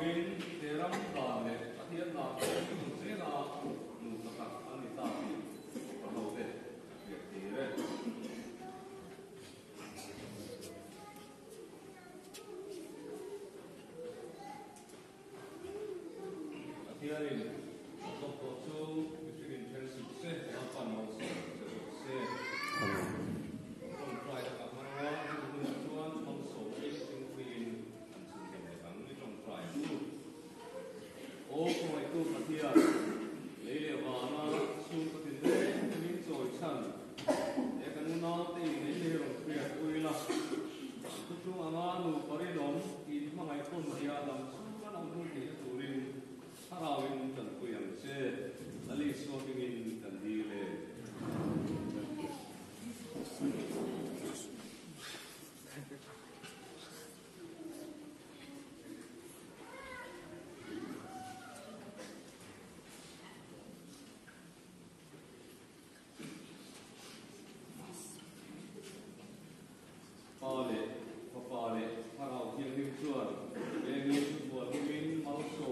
avangin he ram dan leh Pathian dan pawh hi hmu zela nupa tak an ni ta tih upa hote ka hriat tir e. Pathianin a zawk tawh chu mihringin then suh se, Lalpan malsawm che rawh se. Tawngtai a ka hmang a, hemi hunah chuan malsawmin thingpuiin an chhunzawm leh ang i tawngtai ang u. Aw khawngaihtu Pathian, lei leh vana chhungkaw tinreng te min chawi chhan, he kan unaute in ei lei rawn hriat pui la, thuthlung anga nupa rinawm in hmangaih pawn zia dam chhunga lo hmul theihna turin Thlarauin kan pui ang che, Lal Isua hmingin kan dil e. Pa leh Fapa leh Thlarau Thianghlim chuan vengin thubual hmingin malsawm.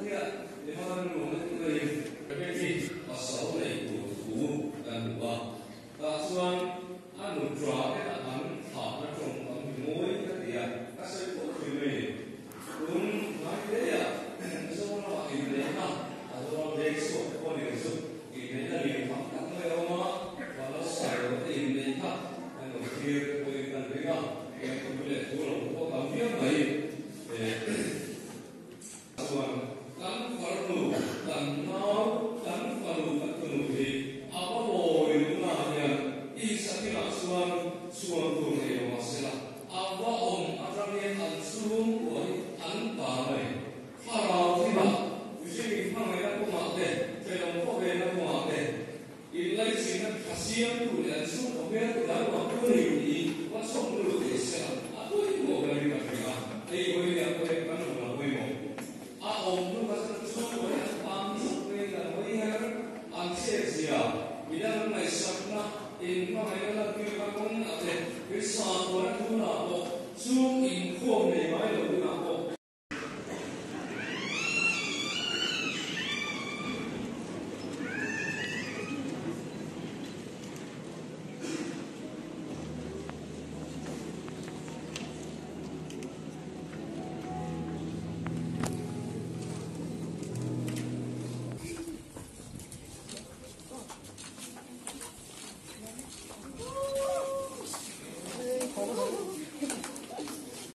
Khatia Lehmana rilru ang deuh deuhin Rebeki pasal nei tur thu kan hmu a, tah chuan a nutra te.